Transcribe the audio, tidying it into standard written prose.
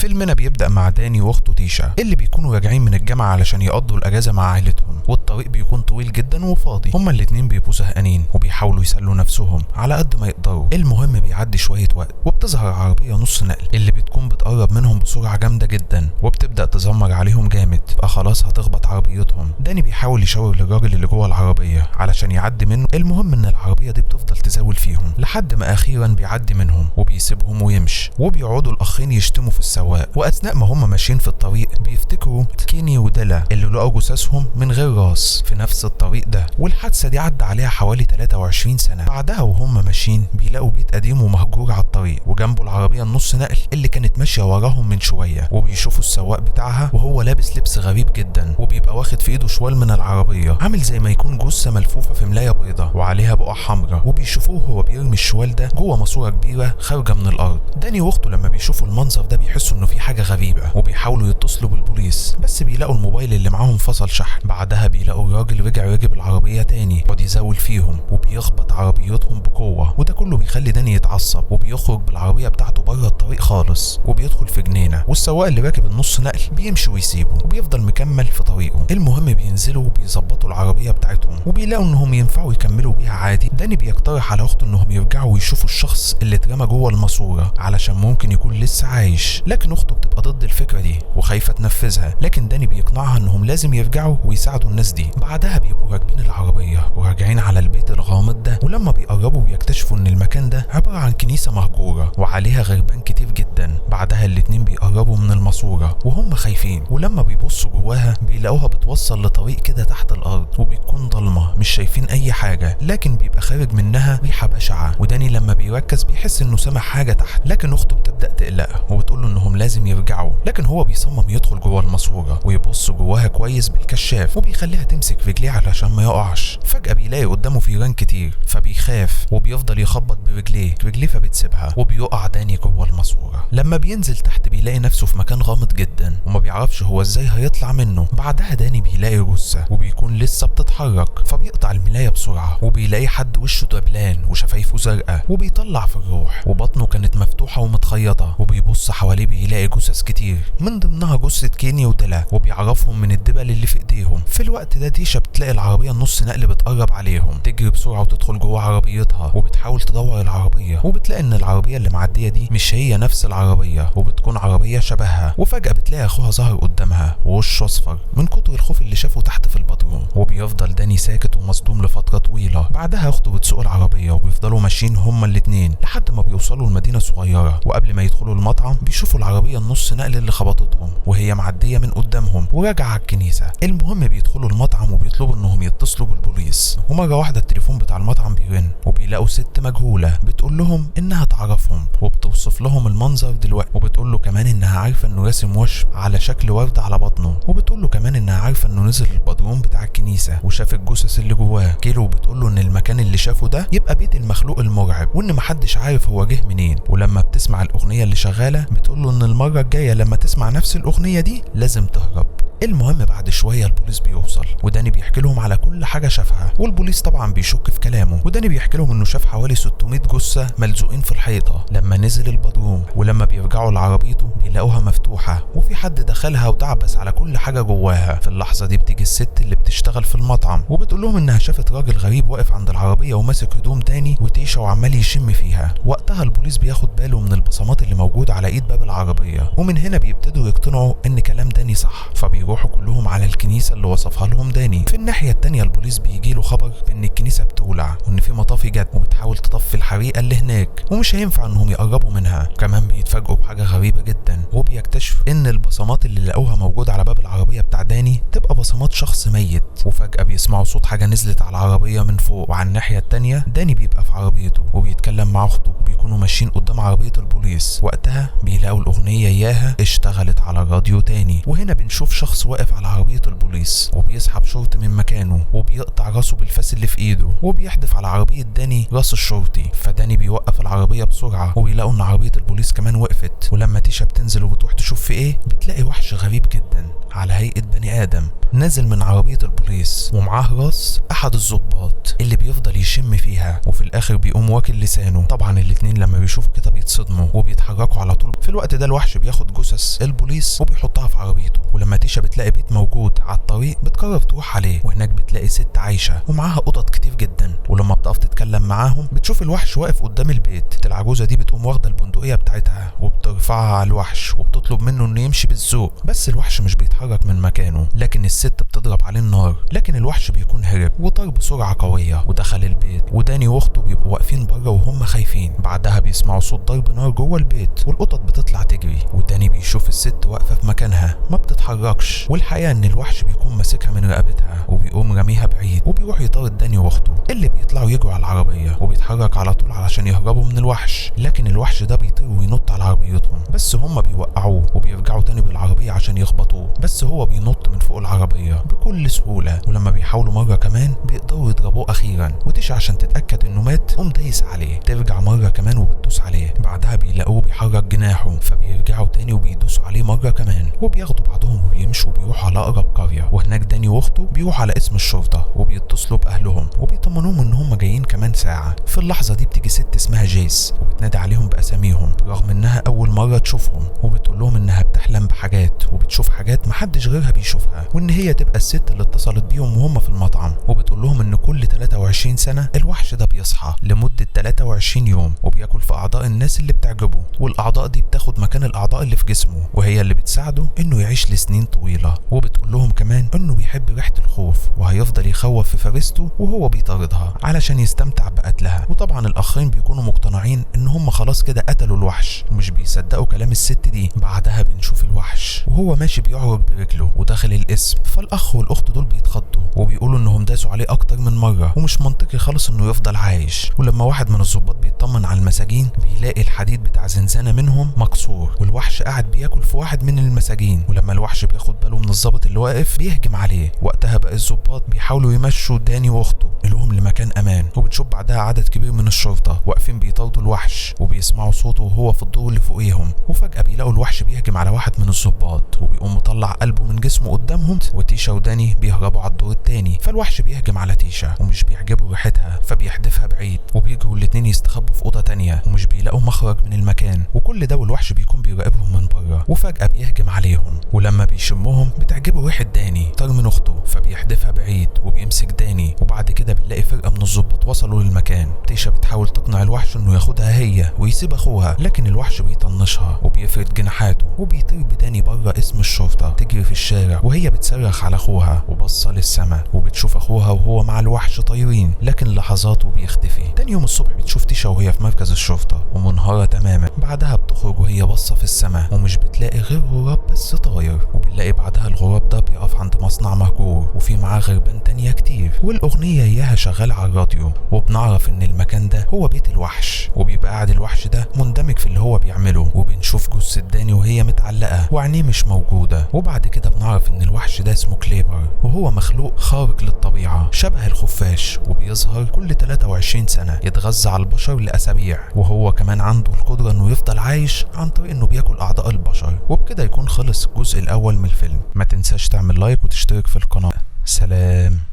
فيلمنا بيبدأ مع داني واخته تيشا اللي بيكونوا راجعين من الجامعة علشان يقضوا الأجازة مع عائلتهم، والطريق بيكون طويل جدا وفاضي. هما الاتنين بيبقوا زهقانين وبيحاولوا يسلوا نفسهم على قد ما يقدروا. المهم بيعدي شوية وقت وبتظهر عربية نص نقل اللي بتكون بتقرب منهم بسرعة جامدة جدا وبتبدأ تزمر عليهم جامد، بقى خلاص هتخبط عربيتهم. داني بيحاول يشاور للراجل اللي جوه العربية علشان يعدي منه. المهم ان العربية دي بتفضل تزاول فيهم لحد ما اخيرا بيعدي منهم وبيسيبهم ويمشي، وبيقعدوا الاخين يشتموا في السواق. واثناء ما هم ماشيين في الطريق بيفتكروا كيني ودلا اللي لقوا جثثهم من غير راس في نفس الطريق ده، والحادثة دي عدى عليها حوالي 23 سنة. بعدها وهم ماشيين بيلاقوا بيت قديم ومهجور على الطريق وجنبه العربية النص نقل اللي كانت ماشية وراهم من شوية، وبيشوفوا السواق بتاعها وهو لابس لبس غريب جدا وبيبقى واخد في ايده شوال من العربية عامل زي ما يكون جثة ملفوفة في ملاية بيضة وعليها بقع حمراء، وبيشوفوه هو بيرمي الشوال ده جوه ماسورة كبيرة خارجة من الارض. داني واخته لما بيشوفوا المنظر ده بيحسوا انه في حاجة غريبة وبيحاولوا يتصلوا بالبوليس، بس بيلاقوا الموبايل اللي معاهم فصل شحن. بعدها بيلاقوا الراجل رجع ركب العربية تاني ويقعد يزاول فيهم وبيخبط عربيتهم بقوة، وده كله بيخلي داني يتعصب وبيخرج بالعربية بتاعته بره الطريق خالص وبيدخل في جنينة، والسواق اللي راكب النص نقل بيمشي ويسيبه وبيفضل مكمل في طريقه. المهم بينزلوا وبيظبطوا العربية بتاعتهم وبيلاقوا انهم ينفعوا يكملوا بيها عادي. داني بيقترح على اخته انهم يرجعوا ويشوفوا الشخص اللي اترمى جوه الماسورة علشان ممكن يكون لسه عايش، لكن اخته بتبقى ضد الفكرة دي وخايفة تنفذها، لكن داني بيقنعها انهم لازم يرجعوا ويساعدوا الناس دي. بعدها بيبقوا راكبين العربية وراجعين على البيت الغامض ده، ولما بيقربوا بيكتشفوا ان المكان ده عبارة عن كنيسة مهجورة وعليها غربان كتير جدا. بعدها الاتنين بيقربوا من الماسورة وهم خايفين، ولما بيبصوا جواها بيلاقوها بتوصل لطريق كده تحت الارض وبيكون ضلمة مش شايفين اي حاجة، لكن بيبقى خارج منها ريحة بشعة. وداني لما بيركز بيحس انه سمع حاجة تحت، لكن اخته بتبدأ تقلق وبتقول له انهم لازم يرجعوا، لكن هو بيصمم يدخل جوه الماسورة ويبص جواها كويس بالكشاف وبيخليها تمسك رجليه علشان ما يقعش. فجأة بيلاقي قدامه فيران كتير فبيخاف وبيفضل يخبط برجليه، رجليه فبتسيبها وبيقع داني جوه الماسورة. لما بينزل تحت بيلاقي نفسه في مكان غامض جدا وما بيعرفش هو ازاي هيطلع منه. بعدها داني بيلاقي جثة وبيكون لسه بتتحرك فبيقطع الملاية بسرعة وبيلاقي حد وشه دبلان وشفايفه زرقاء وبيطلع في الروح وبطنه كانت مفتوحة ومتخيطة، وبيبص حواليه بيلاقي جثث كتير من ضمنها جثة كيني ودلا وبيعرفهم من الدبل اللي في ايديهم. في الوقت ده تيشا بتلاقي العربية النص نقل بتقرب عليهم، تجري بسرعة وتدخل جوه عربيتها وبتحاول تدور العربية، وبتلاقي ان العربية اللي معدية دي مش هي نفس العربية وبتكون عربية شبهها. وفجأة بتلاقي اخوها ظهر قدامها ووشه اصفر من كتر الخوف اللي شافه تحت في البدروم، وبيفضل داني ساكت ومصدوم لفترة طويلة. بعدها اخته بتسوق العربية وبيفضلوا ماشيين هما الاتنين لحد ما بيوصلوا لمدينة صغيرة، وقبل ما يدخلوا المطعم بيشوفوا العربية النص نقل اللي خبطتهم وهي معدية من قدامهم وراجعة على الكنيسة. المهم بيدخلوا المطعم وبيطلبوا انهم يتصلوا بالبوليس، ومرة واحدة التليفون بتاع المطعم بيرن وبيلاقوا ست مجهولة بتقول لهم انها تعرفهم وبتوصف لهم المنظر دلوقتي، وبتقول له كمان انها عارفة انه راسم وشم على شكل ورد على بطنه، وبتقول له كمان انها عارفة انه نزل البدروم بتاع الكنيسة وشاف الجثث اللي جواه كيلو، وبتقول له ان المكان اللي شافه ده يبقى بيت المخلوق المرعب وان محدش عارف هو جه منين. ولما بتسمع الاغنية اللي شغالة بتقول له ان المرة الجاية لما تسمع نفس الاغنية دي لازم تهرب. المهم بعد شوية البوليس بيوصل وداني بيحكي لهم على كل حاجة شافها، والبوليس طبعا بيشك في كلامه، وداني بيحكي لهم انه شاف حوالي 600 جثة ملزوقين في الحيطة لما نزل البدروم، ولما بيرجعوا لعربيته بيلاقوها مفتوحة وفي حد دخلها ودعبس على كل حاجة جواها. في اللحظة دي بتيجي الست اللي بتشتغل في المطعم وبتقول لهم انها شافت راجل غريب واقف عند العربية وماسك هدوم داني وتيشا وعمال يشم فيها. وقتها البوليس بياخد باله من البصمات اللي موجودة على ايد باب العربية، ومن هنا بيبتدوا يقتنعوا ان كلام داني صح، فبيروحوا كلهم على الكنيسة اللي وصفها لهم داني. في الناحية التانية البوليس بيجي له خبر بان الكنيسة بتولع وان في مطافي جت وبتحاول تطفي الحريقة اللي هناك ومش هينفع انهم يقربوا منها. كمان بيتفاجئوا بحاجة غريبة جدا وبيكتشفوا ان البصمات اللي لقوها موجودة على باب العربية بتاع داني تبقى بصمات شخص ميت. وفجأة بيسمعوا صوت حاجة نزلت على العربية من فوق، وعلى الناحية التانية داني بيبقى في عربيته وبيتكلم مع اخته وبيكونوا ماشيين قدام عربية البوليس. وقتها بيلاقوا الأغنية إياها اشتغلت على الراديو تاني، وهنا بنشوف شخص واقف على عربية البوليس وبيسحب شرطي من مكانه وبيقطع راسه بالفاس اللي في ايده وبيحدف على عربية داني راس الشرطي. فداني بيوقف العربية بسرعة وبيلاقوا ان عربية البوليس كمان وقفت. ولما تيشا بتنزل وبتروح تشوف في ايه بتلاقي وحش غريب جدا على هيئة بني آدم نازل من عربية البوليس ومعاه راس أحد الضباط اللي بيفضل يشم فيها، وفي الآخر بيقوم واكل لسانه. طبعا الاتنين لما بيشوفوا كده بيتصدموا وبيتحركوا على طول. في الوقت ده الوحش بياخد جثث البوليس وبيحطها في عربيته، ولما تيشا بتلاقي بيت موجود على الطريق بتقرر تروح عليه، وهناك بتلاقي ست عايشة ومعاها قطط كتير جدا، ولما بتقف تتكلم معاهم بتشوف الوحش واقف قدام البيت. العجوزة دي بتقوم واخدة البندقية بتاعتها وبترفعها على الوحش وبتطلب منه انه يمشي بالذوق، بس الوحش مش بيتحرك من مكانه، لكن الست بتضرب عليه النار، لكن الوحش بيكون هرب وطار بسرعة قوية ودخل البيت، وداني واخته بيبقوا واقفين بره وهم خايفين. بعدها بيسمعوا صوت ضرب نار جوه البيت والقطط بتطلع تجري، وداني بيشوف الست واقفة في مكانها ما بتتحركش، والحقيقة ان الوحش بيكون ماسكها من رقبتها وبيقوم راميها بعيد وبيروح يطارد داني واخته اللي بيطلعوا يجروا على العربية، وبيتحرك على طول علشان يهربوا من الوحش، لكن الوحش ده بيطير وينط على عربيتهم، بس هم بيوقعوه وبيرجعوا تاني بالعربية عشان يخبطوه، بس هو بينط من فوق العربية بكل سهولة، ولما بيحاولوا مرة كمان بيقدروا يضربوه أخيرا، وتيشا عشان تتأكد إنه مات قوم دايس عليه، ترجع مرة كمان وبتدوس عليه، بعدها بيلاقوه بيحرك جناحه فبيرجعوا تاني وبيدوسوا عليه مرة كمان، وبياخدوا بعضهم وبيمشوا وبيروحوا على أقرب قرية، وهناك داني وأخته بيروحوا على اسم الشرطة وبيتصلوا بأهلهم وبيطمنوهم إن هم جايين كمان ساعة. في اللحظة دي بتيجي ست اسمها جيس وبتنادي عليهم بأساميهم رغم إنها أول مرة تشوفهم، وبتقول لهم إنها بتحلم بحاجات وبتشوف حاجات محدش غيرها بيشوفها، وإن هي تبقى الست اللي اتصلت بيهم وهم في المطعم، وبتقول لهم إن كل 23 سنة الوحش ده بيصحى لمدة 23 يوم وبياكل في أعضاء الناس اللي بتعجبه، والأعضاء دي بتاخد مكان الأعضاء اللي في جسمه، وهي اللي بتساعده إنه يعيش لسنين طويلة. وبتقول لهم كمان إنه بيحب ريحة الخوف وهيفضل يخوف في فريسته وهو بيطاردها علشان يستمتع بقتلها. وطبعا الأخرين بيكونوا مقتنعين إن هم خلاص كده قتلوا الوحش ومش بيصدقوا كلام الست دي. بعدها بنشوف الوحش وهو ماشي بيعرج برجله وداخل القسم، فالأخ والأخت دول بيتخضوا وبيقولوا إنهم داسوا عليه أكتر من مرة ومش منطقي خالص إنه يفضل عايش. ولما واحد من الضباط بيطمن على المساجين بيلاقي الحديد بتاع زنزانة منهم مكسور والوحش قاعد بياكل في واحد من المساجين، ولما الوحش بياخد باله من الضابط اللي واقف بيهجم عليه. وقتها بقى الضباط بيحاولوا يمشوا داني واخته لهم لمكان امان، وبنشوف بعدها عدد كبير من الشرطة واقفين بيطاردوا الوحش وبيسمعوا صوته وهو في الدور اللي فوقيهم، وفجأة بيلاقوا الوحش بيهجم على واحد من الضباط وبيقوم مطلع قلبه من جسمه قدامهم، وتيشا وداني بيهربوا على الدور التاني، فالوحش بيهجم على تيشا ومش بيعجبه ريحتها فبيحدفها بعيد، وبيجروا الاتنين يستخبوا في اوضة تانية ومش بيلاقوا مخرج من المكان، وكل ده والوحش بيكون بيراقبهم من بره، وفجأة بيهجم عليهم، ولما بيشمهم بتعجبه ريحة داني طار من اخته فبيحدفها بعيد وبيمسك داني. وبعد كده بنلاقي فرقة من الضباط وصلوا للمكان، تيشا بتحاول تقنع الوحش انه ياخدها هي ويسيب اخوها، لكن الوحش بيطنشها وبيفرد جناحاته وبيطير بداني بره اسم الشرطة. تجري في الشارع وهي بتصرخ على اخوها وبصة للسما وبتشوف اخوها وهو مع الوحش طايرين، لكن لحظات وبيختفي. تاني يوم الصبح بتشوف تيشا وهي في مركز الشرطة ومنهارة تماما، بعدها بتخرج وهي باصة في السما ومش بتلاقي غير غراب بس طاير، وبنلاقي بعدها الغراب ده بيقف عند مصنع مهجور وفي معاه غربان تانية كتير، والاغنية اياها شغالة على الراديو، وبنعرف ان المكان ده هو بيت الوحش، وبيبقى قاعد الوحش ده مندمج في اللي هو بيعمله، وبنشوف جثة داني وهي متعلقة وعينيه مش موجودة. وبعد كده بنعرف ان الوحش ده اسمه كليبر، وهو مخلوق خارق للطبيعة شبه الخفاش، وبيظهر كل 23 سنة يتغذى على البشر لأسابيع، وهو كمان عنده القدرة انه يفضل عايش عن طريق انه بياكل اعضاء البشر. وبكده يكون خلص الجزء الاول من الفيلم. ما تنساش تعمل لايك وتشترك في القناة. سلام.